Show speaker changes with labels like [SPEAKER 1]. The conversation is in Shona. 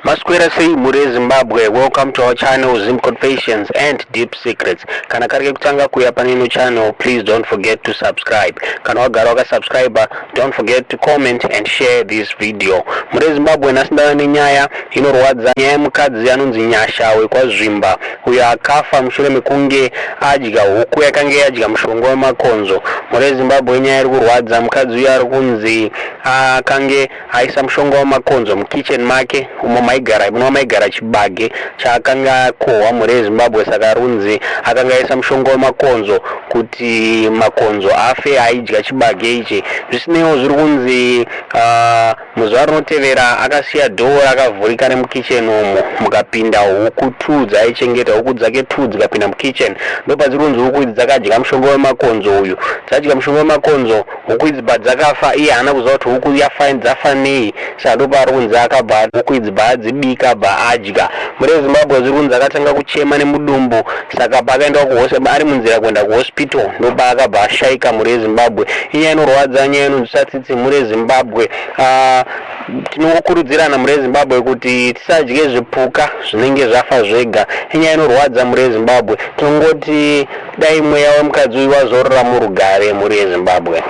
[SPEAKER 1] Maswera sei mhuri yeZimbabwe? Welcome to our channel, Zim Confessions and Deep Secrets. Kana kari kekutanga kuuya pane ino channel, please don't forget to subscribe. Kana wagara wakasubscribe, don't forget to comment and share this video. Mhuri yeZimbabwe, nhasi ndava nenyaya inorwadza, nyaya yemukadzi anonzi Nyasha wekwaZvimba, uyo akafa mushure mekunge adya huku yakange yadya mushonga wemakonzo. Mhuri yeZimbabwe, nyaya iri kurwadza. Mukadzi uyo ari kunzi akange aisa mushonga wemakonzo mukitchen make umo maigara, munova maigara chibage chaakanga akohwa, mhuri yeZimbabwe. Saka runzi akanga aisa mushonga wemakonzo kuti makonzo afe aidya chibage ichi. Zvisineiwo, zviri kunzi muzuva rinotevera akasiya door rakavhurika remukitchen umo, mukapinda huku two dzaaichengeta. Huku dzake two dzikapinda mukitchen. Ndopadziri kunzi huku idzi dzakadya mushonga wemakonzo uyu. Dzadya mushonga wemakonzo, huku idzi padzakafa, iye haana kuziva kuti huku yafa, dzafa nei. Saka ndopaari kunzi akabva huku idzi bvaadzibika, bva adya. Mhuri yeZimbabwe, zviri kunzi akatanga kuchema nemudumbu. Saka paakaenda ari munzira kuenda kuhospital, ndopaakabva ashayika. Mhuri yeZimbabwe, inyaya inorwadza, nyaya inonzwisa tsitsi, mhuri yeZimbabwe. Tinongokurudzirana, mhuri yeZimbabwe, kuti tisadye zvipuka zvinenge zvafa zvega. Inyaya inorwadza, mhuri yeZimbabwe. Tinongoti dai mweya wemukadzi uyu wazorora murugare, mhuri yeZimbabwe.